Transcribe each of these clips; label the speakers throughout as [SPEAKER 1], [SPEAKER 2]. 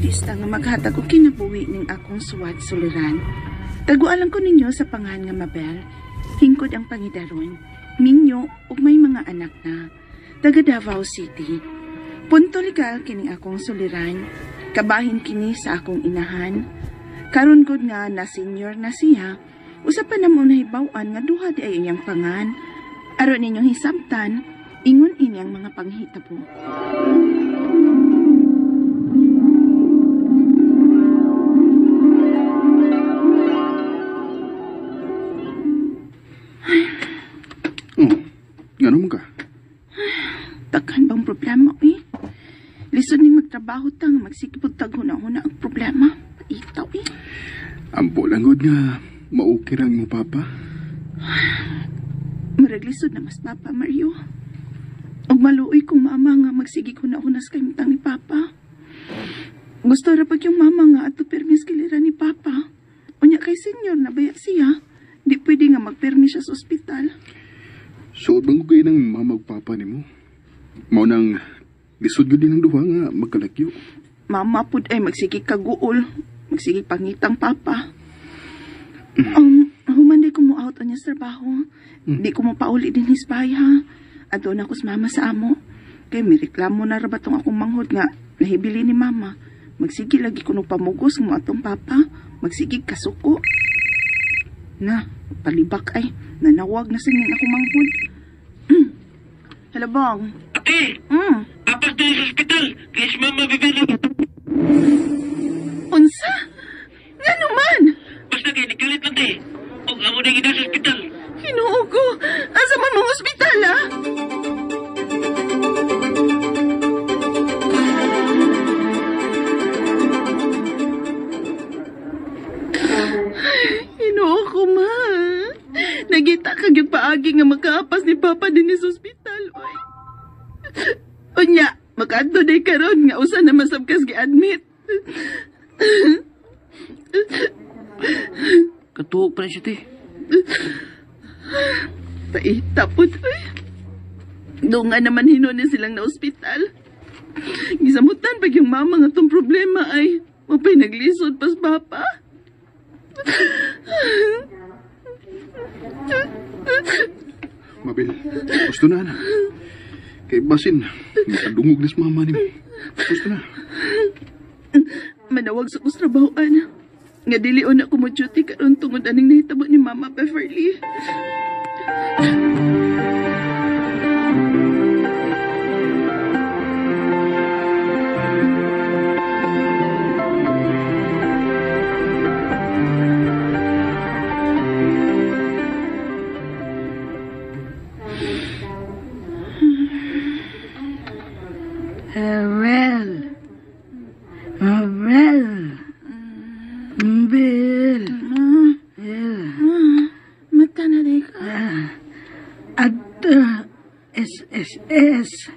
[SPEAKER 1] Artista nga maghatag og kinabuhi ning akong suwat suliran. Taguan lang ko ninyo sa pangalan nga Mabel. Hingkod ang pangidaron. Minyo ug may mga anak na. Taga Davao City. Punto legal kini akong suliran. Kabahin kini sa akong inahan. Karon gud nga na senior na siya. Usa pa namo nahibaw-an nga duha di ay iyang pangan. Aron ninyong hisabtan, ingon ini ang mga panghitabo.
[SPEAKER 2] Oh, ngano man ka?
[SPEAKER 1] Daghan bang problema, eh? Lisod ning magtrabaho ta nga magsikipod tag huna-huna ang problema. Itaw, eh.
[SPEAKER 2] Ampo lang gud nga maukir ang imong papa.
[SPEAKER 1] Murag lisod na mas papa, Mario. Og maluoy kong mama nga magsige huna-huna sa kahimtang ni papa. Gusto ra pag yung mama nga ato permis kilira ni papa. Unya kay senyor na baya siya. Di pwede nga magpermis siya sa ospital.
[SPEAKER 2] Suod bang kayo ng mama ug papa nimo? Mao nang lisod gyud din ang duha nga magkalagyo.
[SPEAKER 1] Mama pud ay magsige kaguol, magsige pangitang papa. Human di ko mo out niya sa trabaho. Di ko mo pauli din his bahay ha. Adto na ko sa mama sa amo. Kay may reklamo na ra ba tong akong manghod nga nahibili ni mama. Magsige lagi ko no pamugos mo atong papa. Magsige kasuko. Na, palibak ay. Nanawag na sining akong manghod. Hello, Bong.
[SPEAKER 3] Ate, apas na sa ospital. Kaya si Mama Bibili.
[SPEAKER 1] Unsa? Ngano man?
[SPEAKER 3] Basta kay nagkalit lang te. Og amo na gina sa ospital.
[SPEAKER 1] Hinoo ko. Asa man mong ospital, ah? Hinoo ko, ma. Nagita kag yung paagi nga makaapas ni Papa din sa ospital, oy. Unya, makaadto day karon nga usa na masabkas gi-admit.
[SPEAKER 3] Katuog pa na siya te.
[SPEAKER 1] Paita po, oy. Doon nga naman hinunin silang na ospital. Gisamutan pag yung mama nga tong problema ay mapay naglisod pas papa.
[SPEAKER 2] Mabel, gusto na na. Kay basin, nakadungog na sa mama nimo. Gusto na.
[SPEAKER 1] Manawag sa kong trabahoan. Nga dili na ko mo duty karon tungod aning nahitabo ni Mama Beverly.
[SPEAKER 4] Mabel. Mabel. Mabel.
[SPEAKER 1] Ma, mata na day ka.
[SPEAKER 4] At SSS.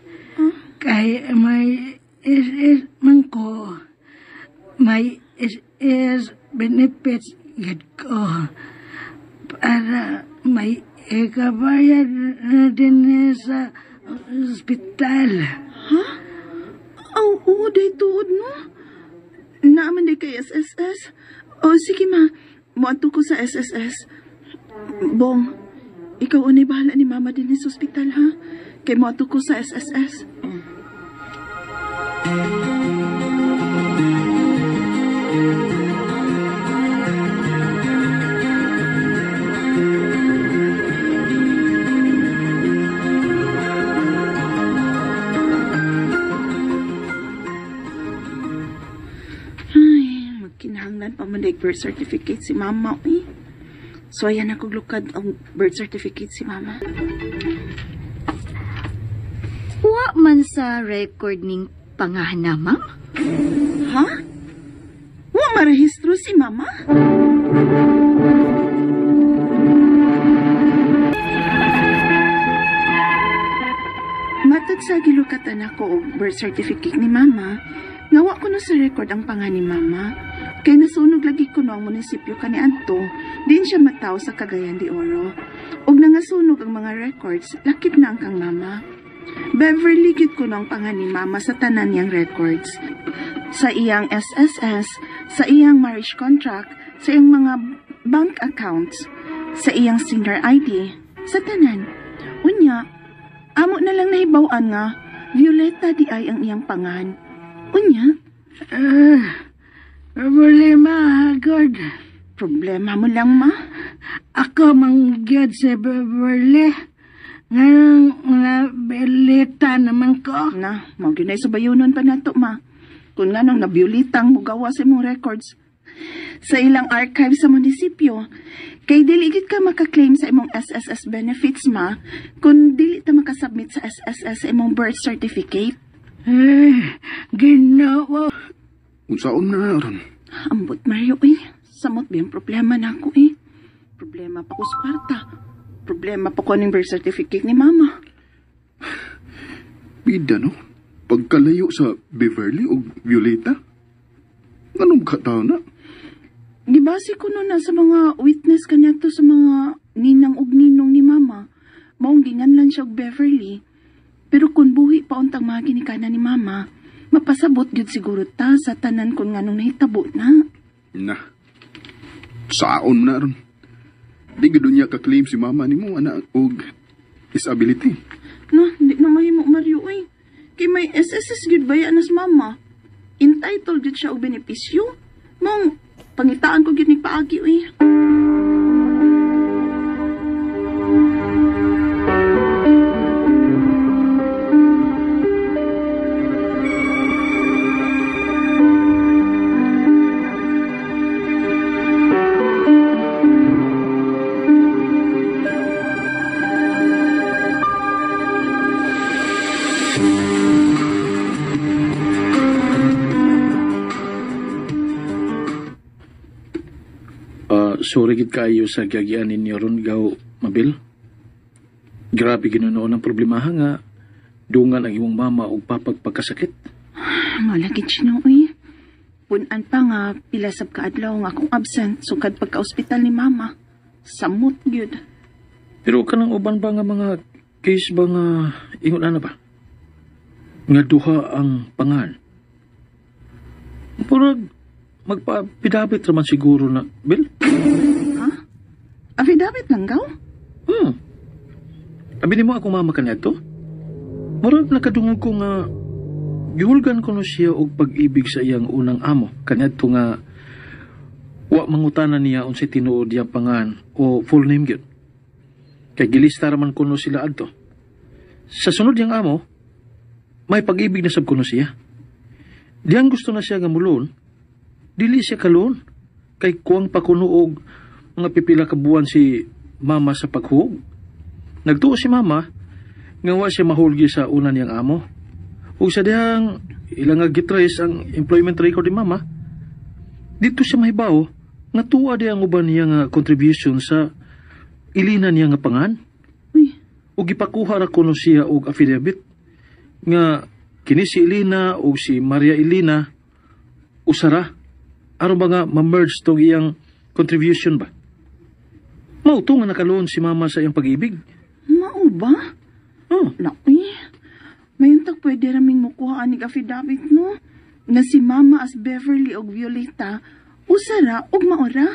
[SPEAKER 4] Kay may SS man ko. May SS benefits gid ko. Para may ikabayad na din sa ospital.
[SPEAKER 1] Ha? Oh, oo, day tuod, no? Naaman day kay SSS. O, sige ma, muadto ko sa SSS. Bong, ikaw unay bahala ni mama din sa ospital, ha? Kay muadto ko sa SSS. Ay, magkinahanglan pa man day birth certificate si mama, eh. So, ayan ako lukad ang birth certificate si mama.
[SPEAKER 5] Wa man sa record ning pangahana, ma'am?
[SPEAKER 1] Ha? Wa marehistro si mama? Matod sa gilukatan ako og birth certificate ni mama, nga wa ko no sa record ang pangan ni mama. Kay nasunog lagi ko no ang munisipyo kaniadto, din siya mataw sa Cagayan de Oro. Og nangasunog ang mga records, lakip na ang kang mama. Beverly gid ko no ang pangan ni mama sa tanan niyang records. Sa iyang SSS, sa iyang marriage contract, sa iyang mga bank accounts, sa iyang senior ID, sa tanan. Unya, amo na lang nahibaw-an nga Violeta di ay ang iyang pangan. Unya,
[SPEAKER 4] Problema, God.
[SPEAKER 1] Problema mo lang, ma.
[SPEAKER 4] Ako mangyod sa Beverly. Ngayon, nabilita naman ko.
[SPEAKER 1] Na, mao gyud na subayunon pa nato, ma. Kung nga nang nabyulitang mugawa sa imong records sa ilang archive sa munisipyo. Kay dili gid ka makaklaim sa imong SSS benefits, ma, kung dili ta makasubmit sa SSS sa imong birth certificate.
[SPEAKER 4] Eh, Ginoo.
[SPEAKER 2] Unsaon na ron?
[SPEAKER 1] Ambot, Mario, eh. Samot ba yung problema na ako, eh. Problema pa ko sa kwarta. Problema pa ko ning birth certificate ni mama.
[SPEAKER 2] Bida, no? Pagkalayo sa Beverly o Violeta? Anong katao na?
[SPEAKER 1] Gibase ko no na sa mga witness kaniadto sa mga ninang ug ninong ni mama. Maong ginganlan siya og Beverly. Pero kung buhi pa untang mga ginikanan ni mama, mapasabot gyud siguro ta sa tanan kung nganong nahitabo na.
[SPEAKER 2] Na. Saon na ron. Di gud niya ka-claim si mama nimo ana og disability.
[SPEAKER 1] No, di na mahimo Mario oy. Kay may SSS gyud baya na sa mama. Entitled gyud siya og benepisyo. Mong pangitaan ko gyud ni paagi oy.
[SPEAKER 6] Sorry gid kaayo sa giagian ninyo ron gaw Mabil. Grabe ginunoon ang problemaha nga dungan ang imong mama og papagpagkasakit.
[SPEAKER 1] Malagid siya oy. Punan pa nga pila sab ka adlaw nga akong absent sukad pagka-ospital ni mama. Samot gyud.
[SPEAKER 6] Pero kanang uban ba nga mga case ba nga ingon ana ba? Nga duha ang pangan. Murag magpapidabit raman siguro na, Bill?
[SPEAKER 1] Ha? Affidavit lang gaw?
[SPEAKER 6] Abi nimo ako mama kaniadto? Murag nakadungog ko nga gihulgan ko no siya og pag-ibig sa iyang unang amo kaniadto nga wa mangutana niya unsay tinuod iyang pangan o full name gyud. Kay gilista ra man kuno sila adto. Sa sunod niyang amo, may pag-ibig na sab kuno siya. Diyang gusto na siya nga mulon, dili siya kalon. Kay kuwang pa kuno og mga pipila ka buwan si mama sa paghuog. Nagtuo si mama nga wa siya mahulgi sa una niyang amo. Ug sa dihang ilang nga gitrace ang employment record ni mama, dito siya mahibaw nga tuwa di ang uban niya nga contribution sa ilina niya nga pangan.
[SPEAKER 1] Uy.
[SPEAKER 6] Ug gipakuha ra kuno siya og affidavit nga kini si Elena ug si Maria Elena usara aron ba nga ma-merge tong iyang contribution ba. Mao to nga nakaluon si mama sa iyang pag-ibig.
[SPEAKER 1] Mao ba?
[SPEAKER 6] Oh.
[SPEAKER 1] Naku, mayuntag pwede raming mukuha anig affidavit, no? Nga si mama as Beverly og Violeta, usara og maora.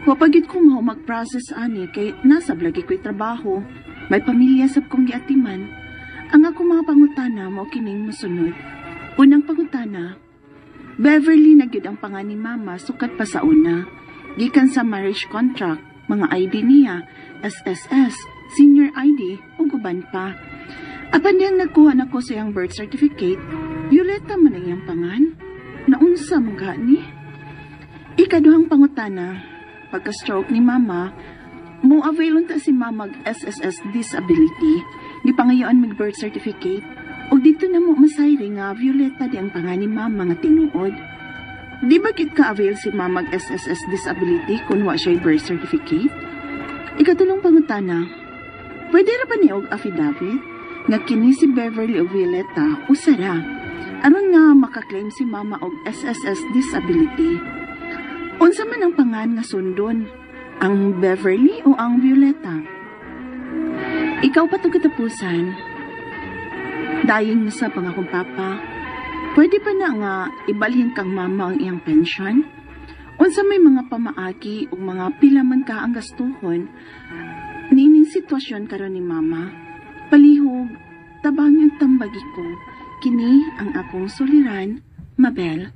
[SPEAKER 1] Wapagid ko mao mag-process ani kay nasa lagi ko'y trabaho. May pamilya sab kong giatiman. Ang akong mga pangutana mao kining mosunod. Unang pangutana, Beverly na gyud ang pangan ni mama sukat pa sa una. Gikan sa marriage contract, mga ID niya, SSS, senior ID, ug uban pa. Apan diyang nagkuha nako sa iyang birth certificate, Violeta man ang iyang pangan. Naunsa man gani? Ikaduhang pangutana, pagka-stroke ni mama, mo avail unta si mama og SSS disability. Gipangayoan mig birth certificate. Og dito na mo masayri nga Violeta di ang pangan ni mama nga tinuod. Di ba gid ka-avail si mama og SSS disability kung wa siya'y birth certificate? Ikatulong pangutana, pwede ra ba ni og affidavit nga kini si Beverly og Violeta usara aron nga makaklaim si mama og SSS disability? Unsa man ang pangan nga sundon? Ang Beverly o ang Violeta? Ikaw pa itong katapusan. Dayon mo sa pangakong papa. Pwede pa na nga ibalhin kang mama ang iyang pensyon? Unsa may mga pamaagi o mga pila man ka ang gastuhon, nining sitwasyon karon ni mama, palihog, tabang yung tambagi ko, kini ang akong suliran, Mabel.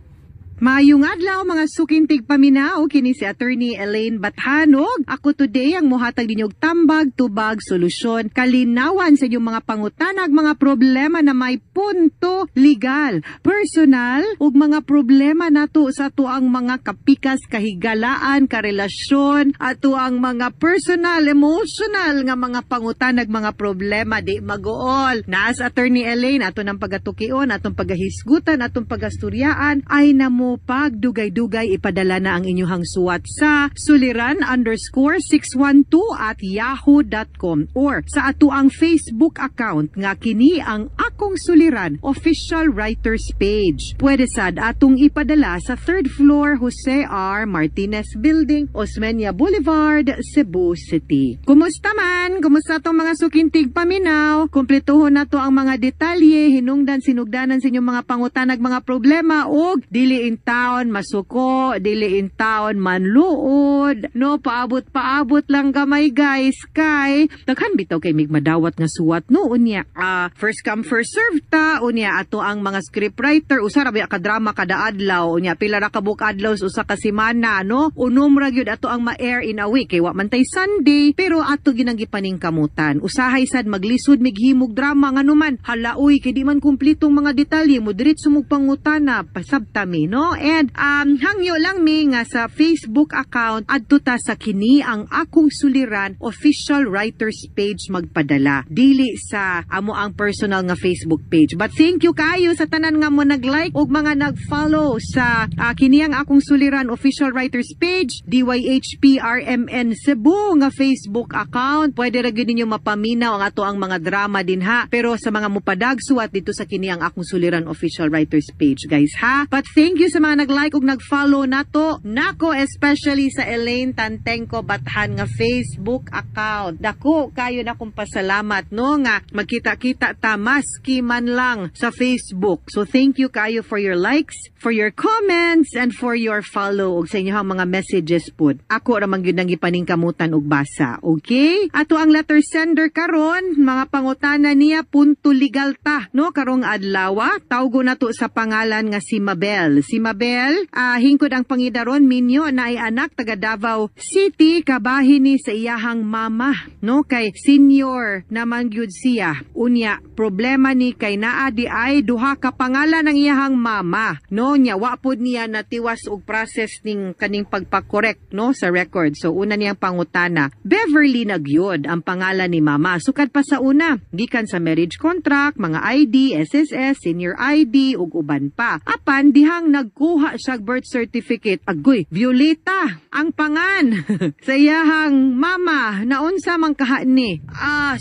[SPEAKER 7] Maayong adlaw, mga sukintig paminaw, kini si Attorney Elaine Bathanog. Ako today ang mohatag ninyo og tambag, tubag, solusyon, kalinawan sa inyong mga pangutanag, mga problema na may punto legal, personal ug mga problema nato sa atuang mga kapikas, kahigalaan, karelasyon, ato ang mga personal, emotional nga mga pangutanag, mga problema di maguol. Naas Attorney Elaine ato ng pagatukion, atong pagahisgutan, atong pagasturyaan ay namo pagdugay-dugay ipadala na ang inyuhang suwat sa suliran_612@yahoo.com or sa ato ang Facebook account nga kini ang Akong Suliran Official Writers Page. Pwede sad atong ipadala sa third floor, Jose R. Martinez Building, Osmeña Boulevard, Cebu City. Kumusta man? Kumusta tong mga sukintig paminaw? Kumpletuhon na to ang mga detalye, hinungdan sinugdanan sa inyong mga pangutanag, mga problema og dili in town masuko, dili in town manluod, no? Paabot-paabot lang gamay, guys, kay daghan bitaw kay migmadawat nga suwat, no? Unya first come, first serve ta. Unya ato ang mga scriptwriter, usa ra ba ka drama kada adlaw, unya pila ra ka buok adlaw sa usa ka semana, no? Unom ra gyud ato ang ma-air in a week kay wa man tay Sunday, pero ato ginang gipaningkamutan. Usahay sad maglisod mighimog drama nganuman hala uy, kay di man kumpletong mga detalye, mo diretso mo pangutana, pasabta mi, no? And hangyo lang mi nga sa Facebook account adto ta sa kini ang Akong Suliran Official Writers Page magpadala, dili sa amo ang personal nga Facebook page. But thank you kayo sa tanan nga mo nag-like ug mga nag-follow sa kini ang Akong Suliran Official Writers Page, DYHPRMN Cebu nga Facebook account. Pwede ra gyud ninyo mapaminaw ang ato ang mga drama din ha, pero sa mga mupadag suwat dito sa kini ang Akong Suliran Official Writers Page, guys, ha. But thank you sa mga nag-like ug nag-follow nato nako, especially sa Elaine Tantengco Bathan nga Facebook account. Dako kayo na kong pasalamat, no, nga magkita-kita ta maski man lang sa Facebook. So thank you kayo for your likes, for your comments and for your follow ug sa inyong mga messages pud. Ako ra man gyud nang gipaningkamutan og basa. Okay? Ato ang letter sender karon, mga pangutana niya punto legal ta, no, karong adlaw. Tawgo nato sa pangalan nga si Mabel. Si Mabel, hingkod ang pangidaron, minyo na ay anak, taga Davao City, kabahin ni sa iyahang mama, no, kay senior naman gyud siya. Unya problema ni kay naa di ay duha ka pangalan ng iyahang mama, no? Nya wa pud niya natiwas og process ning kaning pagpa-correct, no, sa record. So una niyang pangutana, Beverly na gyud ang pangalan ni mama sukad pa sa una, gikan sa marriage contract, mga ID, SSS, senior ID ug uban pa. Apan dihang nagkuha siya birth certificate, agoy, Violeta ang pangan sa iyahang mama. Naunsa man kaha ni?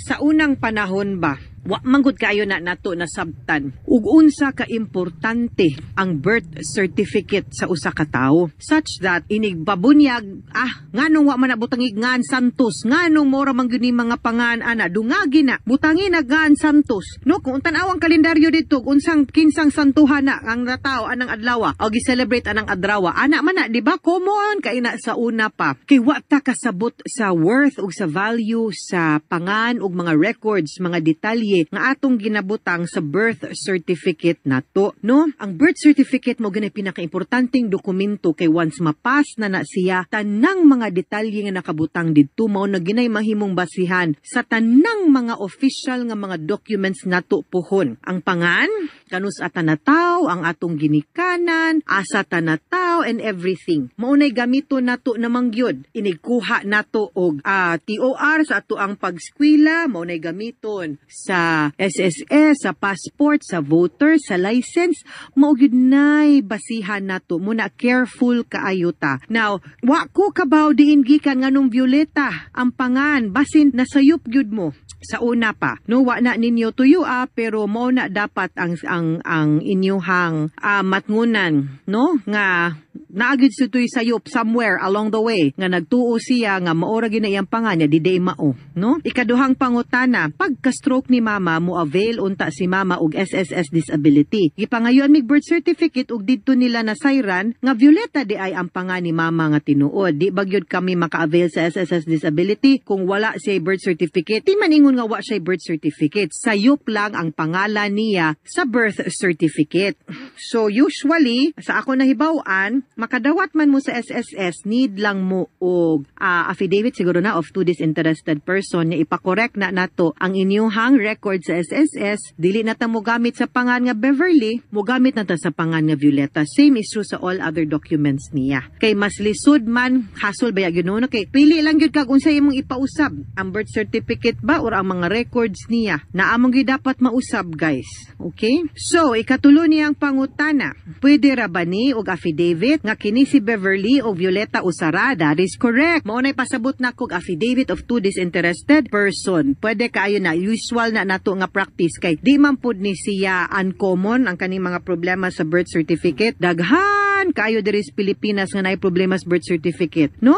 [SPEAKER 7] Sa unang panahon ba, wa manggod kayo na nato nasabtan ug unsa ka importante ang birth certificate sa usa ka tawo, such that inigbabunyag, nganong wa man na butangig ngan Santos, nganong mora man gyud ni mga pangan ana, dungagi na butangi na ngan Santos, no? Kung tan-awang kalendaryo dito, unsang kinsang santuhan na ang natao anang adlaw o gi-celebrate anang adlaw ana man na, di ba? Common kay na sa una pa kay wa ta kasabot sa worth ug sa value sa pangan ug mga records, mga detalye nga atong ginabutang sa birth certificate nato, no? Ang birth certificate mo gani pinakaimportanteng dokumento kay once mapas na na siya, tanang mga detalye nga nakabutang didto mao na ginay mahimong basihan sa tanang mga official nga mga documents nato puhon. Ang pangan, kanus ata nataw, ang atong ginikanan, asa ta nataw and everything. Maunay gamito nato namang gyud. Inigkuha nato og TOR sa ato ang pagskwela, maunay gamiton sa SSS, sa passport, sa voter, sa license, mao gyud nay basihan nato. Muna careful kaayo ta. Now, wa ko kabaw diin gikan nganong Violeta ang pangan, basin nasayop gyud mo sa una pa. No, wa na ninyo tuyo pero mao na dapat ang inyuhang matngunan, no, nga Naa gyud sito'y sayop somewhere along the way nga nagtuo siya nga mao ra gyud na iyang pangan niya, di diay mao, no? Ikaduhang pangutana, pagka-stroke ni mama, mo avail unta si mama og SSS disability. Gipangayoan mig birth certificate ug didto nila nasayran nga Violeta diay ang pangan ni mama nga tinuod. Di ba gyud kami maka-avail sa SSS disability kung wala siya birth certificate? Di man ingon nga wa siya birth certificate. Sayop lang ang pangalan niya sa birth certificate. So usually, sa ako nahibaw-an, makadawat man mo sa SSS, need lang mo og affidavit siguro na of two disinterested person nga ipa-correct na nato ang inyuhang record sa SSS. Dili na ta mo gamit sa pangan nga Beverly, mo gamit na ta sa pangan nga Violeta. Same is true sa all other documents niya. Kay mas lisod man, hasol ba gyud, no? Kay pili lang gyud kag unsa imong ipausab, ang birth certificate ba or ang mga records niya. Na among gyud dapat mausab, guys. Okay? So, ikatulo niyang pangutana, pwede ra ba ni og affidavit nga kini si Beverly o Violeta Usara? That is correct. Mao nay pasabot na kog affidavit of two disinterested person. Pwede kaayo na, usual na nato nga practice kay di man pud ni siya uncommon ang kaning mga problema sa birth certificate. Daghan kaayo diri sa Pilipinas nga naay problema sa birth certificate, no?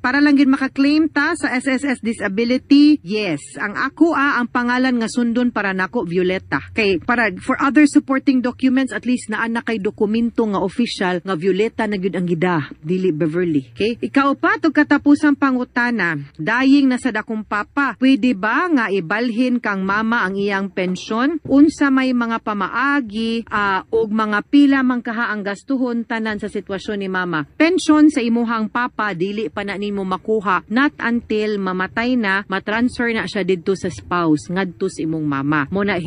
[SPEAKER 7] Para lang gyud maka-claim ta sa SSS disability, yes. Ang ako ang pangalan nga sundon para nako, Violeta. Kay para for other supporting documents, at least naa na kay dokumento nga official nga Violeta na gyud ang gida, dili Beverly. Okay? Ikaupat ug katapusang pangutana, dying na sad akong papa. Pwede ba nga ibalhin kang mama ang iyang pensyon? Unsa may mga pamaagi og mga pila man kaha ang gastuhon tanan sa sitwasyon ni mama? Pensyon sa imuhang papa dili pa na nimo makuha not until mamatay na, matransfer na siya didto sa spouse ngadto sa imong mama. Mo na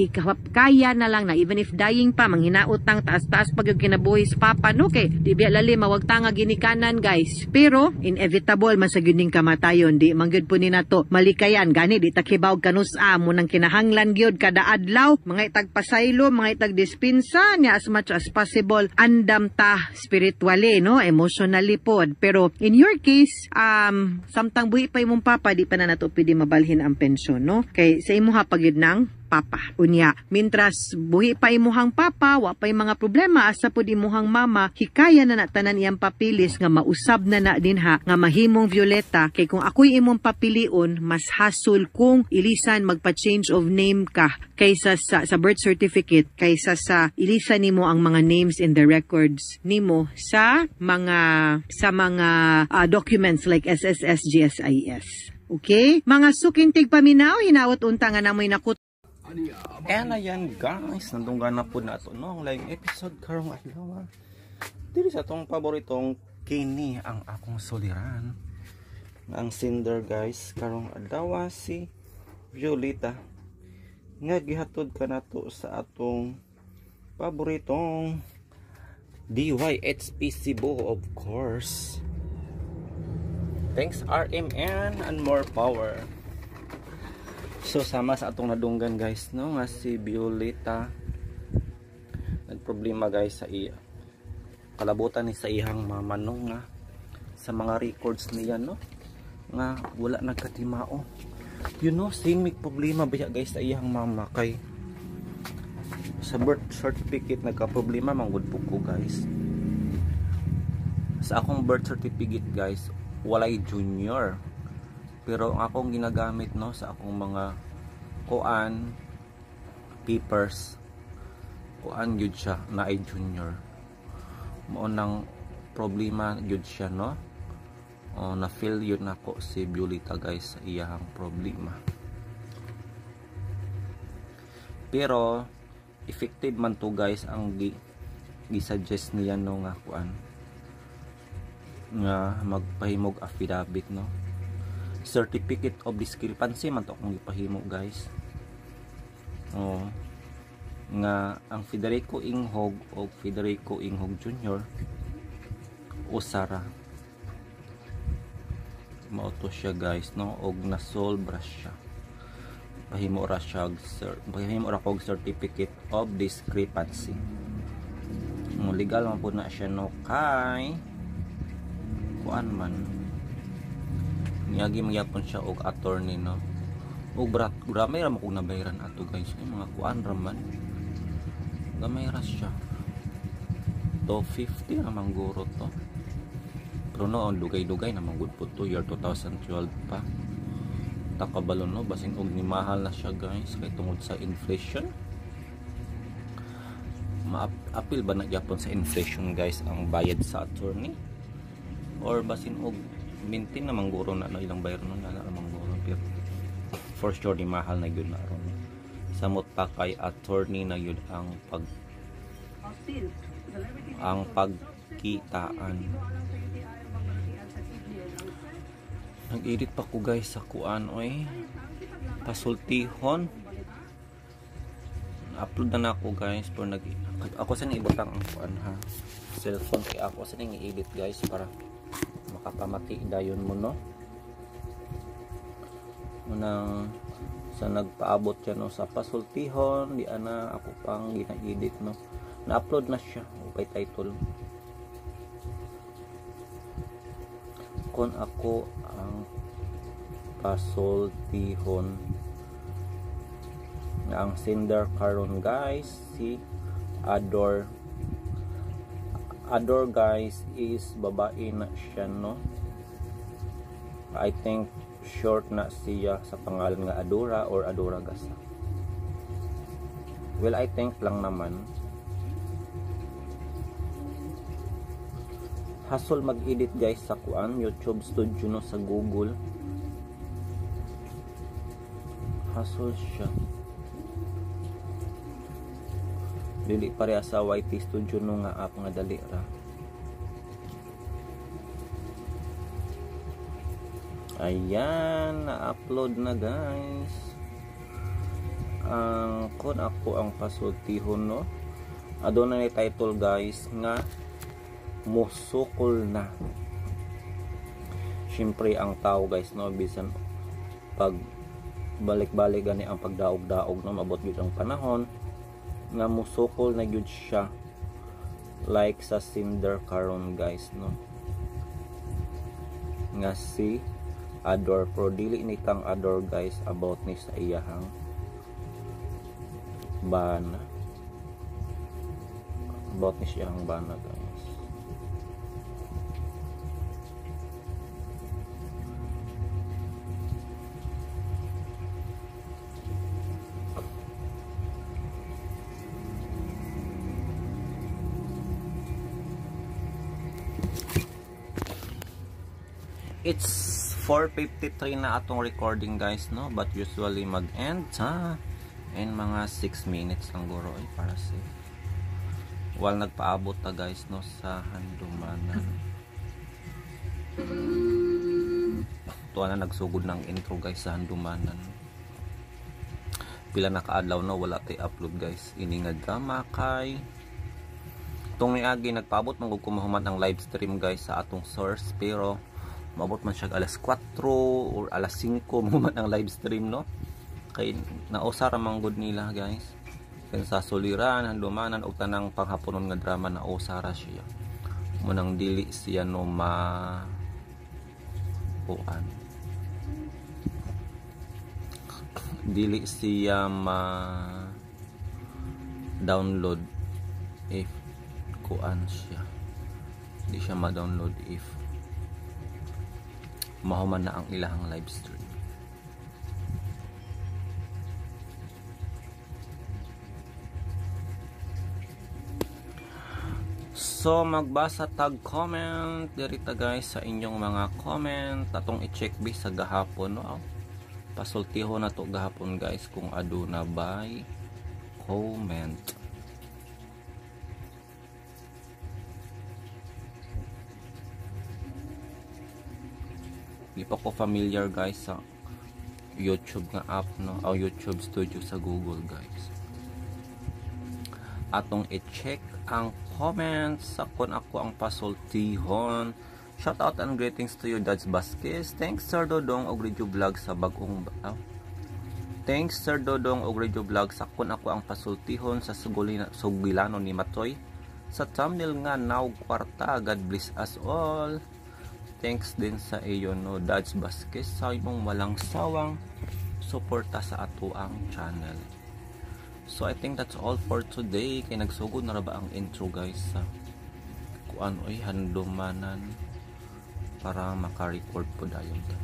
[SPEAKER 7] kaya na lang na even if dying pa, manghinaot tang taas-taas pag yung kinabuhi sa papa, no, kay di biya lali mawagtanga ginikanan, guys, pero inevitable man sa gyud ning kamatayon, di man gyud po ni nato malikayan. Gani di ta kibaw kanus-a mo nang kinahanglan gyud kada adlaw mga itagpasaylo, mga itagdispensa niya, as much as possible andam ta spiritually, no, emotionally pod. Pero in your case, samtang buhi pa imong papa, di pa na nato pwede mabalhin ang pensyon, no, kay sa imuha pa gyud ng papa. Unya, mintras buhi pa imuhang papa, wa pa mga problema, asa pud imuhang mama, hikaya na na tanan iyang papilis nga mausab na na dinha nga mahimong Violeta, kay kung ako'y imong papilion, mas hasol kung ilisan magpa-change of name ka kaysa sa birth certificate kaysa sa ilisan nimo ang mga names in the records nimo sa mga documents like SSS, GSIS. Okay? Mga suking tigpaminaw, hinaot unta nga namoy nakut
[SPEAKER 8] And ayan guys, nandunggan na po na ito, no, ang laing episode karong adlaw. Diri sa atong paboritong "Kini ang Akong Suliran". Ang sender, guys, karong adlaw si Violeta nga gihatod kanato sa atong paboritong DYHP Cebu, of course. Thanks RMN and more power. So sama sa atong nadunggan, guys, no, nga si Violeta nagproblema, guys, sa iya kalabutan ni sa iyang mama, no, nga sa mga records niya, no, nga wala nagkatimao. Same problema ba, guys, sa iyang mama kay sa birth certificate nagka-problema man gud po ko, guys. Sa akong birth certificate, guys, walay junior, pero ang akong ginagamit, no, sa akong mga kuan papers, kuan gyud siya na ay junior. Mao nang problema gyud siya, no. Oh, na feel yun nako si Violeta, guys, sa iyang problema, pero effective man to, guys, ang gi-suggest niya, no, nga kuan nga magpahimog affidavit, no. Certificate of discrepancy man to akong gipahimo, guys. Oh, nga ang Federico Inghog o Federico Inghog Jr. usara. Mao to siya, guys, no, og na-solve ra siya. Pahimo ra kog certificate of discrepancy mo. Legal man pud na siya, no, kay kuan man, niyagi magyapon siya og attorney, no. Og brat gamay ra mo kog nabayran ato, guys, ay mga kuan ra man, gamay ra siya. 250 na mangguro to. Pero no, ang dugay-dugay na manggod po to, year 2012 pa. Takabalo no, basin og ni mahal na siya guys kay tungod sa inflation. Maapil ba na gyapon sa inflation guys ang bayad sa attorney? Or basin og maintain na mangguro na no, ilang bayar no na mangguro, pero for sure ni mahal na gyud na ron. Samot pa kay attorney na gyud ang pagkitaan. Nag-edit pa ko guys sa kuan oy, pasultihon. Upload na ako guys, pero ako sa ibutang ang kuan ha, cellphone kay ako sa ning i-edit guys para makapamati dayon mo no. Unang sa nagpaabot siya no sa pasultihon, di ana ako pang gina-edit no. Na-upload na siya okay title. Kon ako ang pasultihon na ang sender karon guys si Ador. Ador guys is babae na siya no. I think short na siya sa pangalan nga Adora or Adora Gasa. Well, I think lang naman. Hasol mag-edit guys sa kuan YouTube Studio no sa Google. Hasol siya. Dili pareha sa YT Studio no nga app nga dali ra. Ayan, na-upload na guys. Ang kon ako ang pasultihon no. Aduna ni title guys nga musukol na. Siyempre ang tao guys no, bisan pag balik-balik gani ang pagdaog-daog no, mabot gyud ang panahon nga musukol na gyud siya, like sa sender karon guys no, nga si Ador. Pero dili ni kang Ador guys about ni sa iyahang bana, about ni siyang bana guys. It's 4:53 na atong recording guys no, but usually mag-end ha in mga 6 minutes lang guro ay para safe. While nagpaabot ta guys no sa handumanan. Tuwa na nagsugod ng intro guys sa handumanan. Pila na kaadlaw no wala tay upload guys. Ini nga drama kay tong niagi nagpaabot man gud kumahuman ang live stream guys sa atong source, pero maabot man siya alas 4 or alas 5 man ang live stream no, kay nausa ra man gud nila guys. Kay sa suliran, handumanan og tanang panghaponon nga drama nausa ra siya. Munang dili siya no ma kuan, dili siya ma download if kuan siya, di siya ma-download if mahuman na ang ilahang live stream. So magbasa tag comment dirita guys sa inyong mga comment atong i-check bi sa gahapon no. Pasultiho na to gahapon guys kung aduna by comment. Di pa ko familiar guys sa YouTube nga app no, o YouTube Studio sa Google guys. Atong i-check ang comments sa kon ako ang pasultihon. Shout out and greetings to you Dads Vasquez. Thanks Sir Dodong og Radio Vlog sa bagong Thanks Sir Dodong og Radio Vlog sa kon ako ang pasultihon sa Sugilano ni Matoy. Sa thumbnail nga now kwarta. God bless us all. Thanks din sa iyo no Dads Vasquez sa imong walang sawang suporta sa atoang channel. So I think that's all for today. Kay nagsugod na ra ba ang intro guys sa kuan oy, handumanan para maka-record po dayon ta.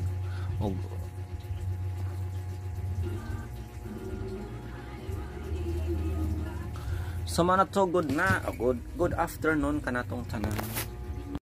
[SPEAKER 8] Og so man to, good na, good afternoon kanatong tanan.